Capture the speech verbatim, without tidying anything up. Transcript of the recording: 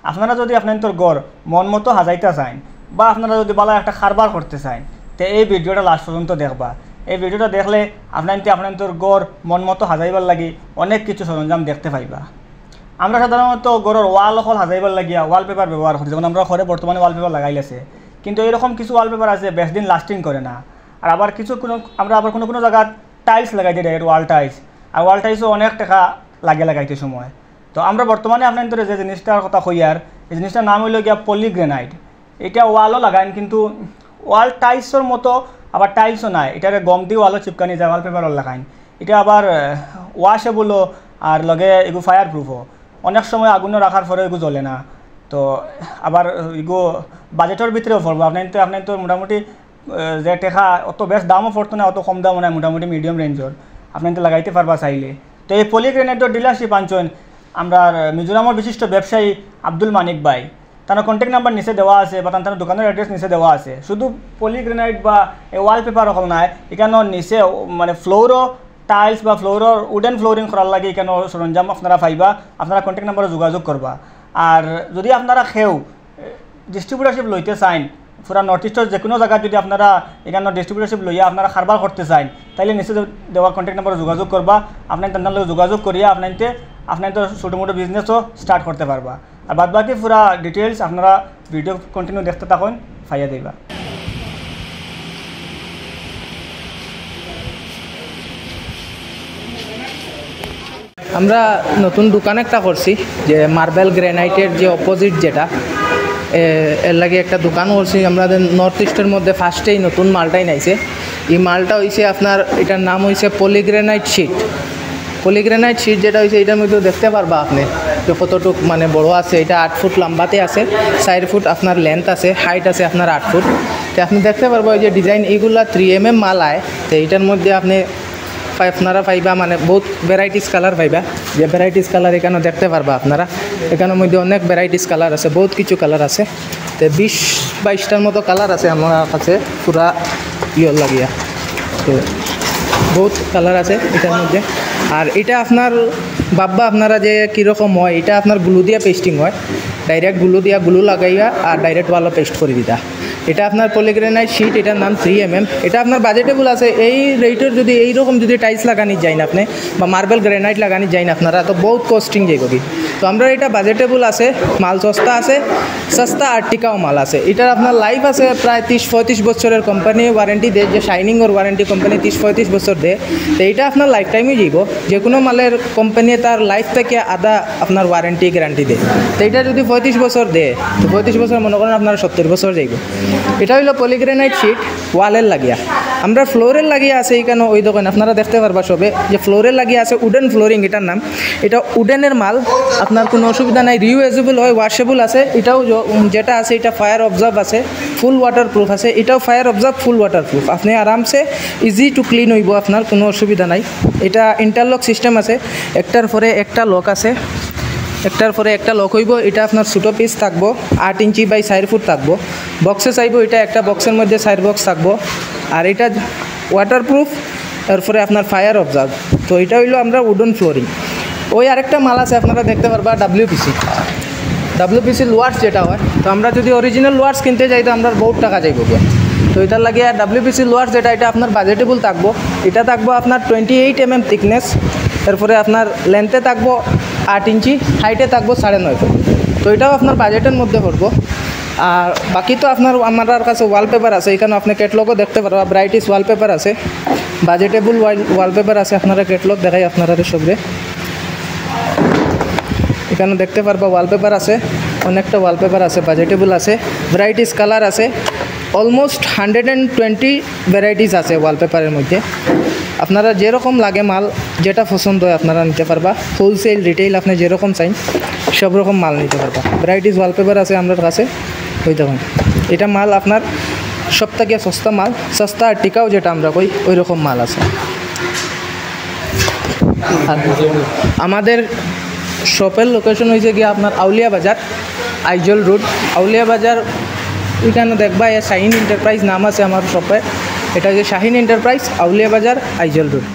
আপনারা যদি আপনাইন্তর ঘর মন মতো হাজাইতা চাইন বা আপনারা যদি ভালা একটা কারবার করতে চাইন, তে এই ভিডিওটা লাস্ট পর্যন্ত দেখবা। এই ভিডিওটা দেখলে আপনাইন্তে আপনাইন্তর ঘর মন মতো হাজাইবার লাগি অনেক কিছু সরঞ্জাম দেখতে পাইবা। আমরা সাধারণত ঘরর ওয়াল অকল হাজাইবার লাগিয়া ওয়ালপেপার ব্যবহার করি, যেমন আমরা ঘরে বর্তমানে ওয়ালপেপার লাগাইল আছে, কিন্তু এরকম কিছু ওয়ালপেপার আছে বেশ দিন লাস্টিং করে না। আর আবার কিছু কোনো, আমরা আবার কোনো কোনো জায়গাত টাইলস লাগাই দিই, ডাইরেক্ট ওয়াল টাইলস। আর ওয়াল টাইলসও অনেক টাকা লাগে লাগাইতে সময়। তো আমরা বর্তমানে আপনাইন্তরে যে জিনিসটার কথা কইয়ার, এই জিনিসটার নাম অইলো গিয়া পলিগ্রেনাইট। এটা ওয়ালও লাগাইন, কিন্তু ওয়াল টাইলসর মতো আবার টাইলসও নায়, এটারে গম দি ওয়ালও চিপকানি যায়, ওয়ালপেপারও লাগাইন। এটা আবার ওয়াশেবলও, আর লগে এগু ফায়ার প্রুফও। অনেক সময় আগুনও রাখার পরে এগু জ্বলে না। তো আবার এগু বাজেটর ভিতরেও পড়বো। আপনাইন্তে, আপনাইন্তর মোটামুটি আহ, যে টেকা অত বেশ দামও পড়তো না, অত কম দামও নায়, মোটামুটি মিডিয়াম রেঞ্জর। আপনাইন্তে লাগাইতে পারবা চাইলে। তো এই পলিগ্রেনাইটর ডিলারশিপ আনছইন আমরার মিজোরামর বিশিষ্ট ব্যবসায়ী আব্দুল মানিক ভাই। তার কন্ট্যাক্ট নাম্বার নিচে দেওয়া আছে বা তার দোকানের অ্যাড্রেস নিচে দেওয়া আছে। শুধু পলিগ্রেনাইট বা এই ওয়ালপেপার অকল নায়, এখানো নিচে মানে ফ্লোরও টাইলস বা ফ্লোরর উডেন ফ্লোরিং করার লাগি এখানো সরঞ্জাম আপনারা পাইবা। আপনারা কন্ট্যাক্ট নাম্বারে যোগাযোগ করবা। আর যদি আপনারা কেউ ডিস্ট্রিবিউটারশিপ লইতে চাইন, পুরা নর্থ ইস্টর যে কোনো জায়গায় যদি আপনারা এখানো ডিস্ট্রিবিউটারশিপ লইয়া আপনারা কারবার করতে চাইন, তাইলে নিচে দে-, দেওয়া কন্ট্যাক্ট নাম্বারে যোগাযোগ করবা। আপনাইন্তে তার লগে যোগাযোগ করিয়া আপনাইন্তে, আপনাইন্তে ছোটো মোটো বিজনেসও স্টার্ট করতে পারবা। আর বাদ বাকি পুরা ডিটেইলস আপনারা ভিডিও কন্টিনিউ দেখতে থাকইন, পাইয়া দিবা। আমরা নতুন দোকান একটা করছি, যে মার্বেল গ্রেনাইটের যে অপোজিট যেটা, এ, এর লাগি একটা দোকান করছি। আমাদের নর্থ ইস্টের মধ্যে ফার্স্টেই নতুন মালটাই নাইছে। এই মালটা হইছে আপনার, এটার নাম হইছে পলিগ্রেনাইট শিট। পলিগ্রেনাইট শিট যেটা হইছে, এটার মধ্যে দেখতে পারবা আপনি যে কতটুক মানে বড় আছে। এটা আট ফুট লম্বাতে আছে, চার ফুট আপনার লেন্থ আছে, হাইট আছে আপনার আট ফুট। তো আপনি দেখতে পারবা ওই যে ডিজাইন, এইগুলা থ্রি এম এম মাল আয়। তো এইটার মধ্যে আপনি পাই-, আপনারা পাইবা মানে বহুত ভ্যারাইটিস কালার পাইবা, যে ভ্যারাইটিস কালার এখানো দেখতে পারবা আপনারা। এখানোর মধ্যে অনেক ভ্যারাইটিস কালার আছে, বহুত কিছু কালার আছে। তো বিশ বাইশটার মতো কালার আছে আমার কাছে, পুরা ইয়র লাগিয়া। তো বহুত কালার আছে এটার মধ্যে। আর এটা আপনার বাব্বা আপনারা যে কীরকম হয়, এটা আপনার গ্লু দিয়া পেস্টিং হয়, ডাইরেক্ট গ্লু দিয়া গ্লু লাগাইয়া আর ডাইরেক্ট ওয়ালও পেস্ট করি দিতা। এটা আপনার পলিগ্রেনাইট শিট, এটার নাম থ্রি এম এম। এটা আপনার বাজেটেবল আছে। এই রেটের যদি এইরকম যদি টাইলস লাগানি যাইন আপনি বা মার্বেল গ্রেনাইট লাগানি যাইন আপনারা, তো বহুত কস্টিং যাইব কি। তো আমরা এটা বাজেটেবল আছে, মাল সস্তা আছে, সস্তা আর টিকাও মাল আছে। এটার আপনার লাইফ আছে প্রায় তিরিশ পঁয়ত্রিশ বছরের, কোম্পানি ওয়ারেন্টি দেয়, যে শাইনিংর ওয়ারেন্টি কোম্পানি তিরিশ পঁয়ত্রিশ বছর দেয়। তো এটা আপনার লাইফ টাইমই যাইব। যে কোনো মালের কোম্পানি তার লাইফ থেকে আধা আপনার ওয়ারেন্টি গ্যারান্টি দেয়। তো এটা যদি পঁয়ত্রিশ বছর দেয়, তো পঁয়ত্রিশ বছর মনে করেন আপনার সত্তর বছর যাইব। এটা হইলো পলিগ্রেনাইট শিট ওয়ালের লাগিয়া। আমরা ফ্লোরের লাগিয়া আছে এখানো, ওই দেখইন আপনারা দেখতে পারবা সবে যে ফ্লোরের লাগিয়া আছে উডেন ফ্লোরিং, এটার নাম। এটা উডেনের মাল, আপনার কোনো অসুবিধা নাই, রিইউজেবল হয়, ওয়াশেবল আছে। এটাও য-, উম, যেটা আছে এটা ফায়ার অবজর্ব আছে, ফুল ওয়াটার প্রুফ আছে। এটাও ফায়ার অবজর্ব, ফুল ওয়াটার প্রুফ। আপনি আরামসে ইজি টু ক্লিন হইব, আপনার কোনো অসুবিধা নাই। এটা ইন্টারলক সিস্টেম আছে, একটার পরে একটা লক আছে, একটার পরে একটা লক হইব। এটা আপনার ছোটো পিস থাকবো, আট ইঞ্চি বাই চার ফুট থাকবো। বক্সে চাইবো, এটা একটা বক্সের মধ্যে চার বক্স থাকবো। আর এটা ওয়াটার প্রুফ, এরপরে আপনার ফায়ার অবজর্ব। তো এটা হইলো আমরা উডেন ফ্লোরিং। ওই আরেকটা মাল আছে, আপনারা দেখতে পারবা ডাব্লিউপিসি, ডাব্লিউপিসি লোয়ার্স যেটা হয়। তো আমরা যদি অরিজিনাল লোয়ার্স কিনতে যাই, তো আমরা বহুত টাকা যাইব গিয়া। তো এটার লাগিয়া ডাব্লিউপিসি লোয়ার্স যেটা, এটা আপনার বাজেটেবল থাকবো। এটা থাকবো আপনার twenty eight M M thickness, এরপরে আপনার লেন্থে থাকবো আট ইঞ্চি, হাইটে থাকবো সাড়ে নয় ফুট। তো এটাও আপনার বাজেটের মধ্যে পড়বো। আর বাকি তো আপনার, আমার কাছে ওয়ালপেপার আছে, এখানে আপনি ক্যাটালগও দেখতে পারবা, ব্রাইটিস ওয়ালপেপার আছে, বাজেটেবল ওয়াল, ওয়ালপেপার আছে। আপনারা ক্যাটালগ দেখাই আপনারা সবরে। এখানে দেখতে পারবা ওয়ালপেপার আছে, অনেকটা ওয়ালপেপার আছে, বাজেটেবল আছে, ভ্যারাইটিস কালার আছে, almost hundred and twenty varieties আছে ওয়ালপেপারের মধ্যে। আপনারা যেরকম লাগে মাল, যেটা পছন্দ হয় আপনারা নিতে পারবা। হোলসেল, রিটেইল, আপনি যেরকম চাইন সব রকম মাল নিতে পারবা। ভ্যারাইটিস ওয়ালপেপার আছে আমরার কাছে, ওই দেখুন, এটা মাল আপনার সব থেকে সস্তা মাল, সস্তা আর টিকাও যেটা আমরা কই, ওই রকম মাল আছে। আর আমাদের শপের লোকেশন হইছে গিয়া আপনার আউলিয়া বাজার, আইজল রোড, আউলিয়া বাজার। ওইখানে দেখবা, এ শাহিন এন্টারপ্রাইজ নাম আছে আমার শপের। এটা হইছে শাহিন এন্টারপ্রাইজ, আউলিয়া বাজার, আইজল রোড।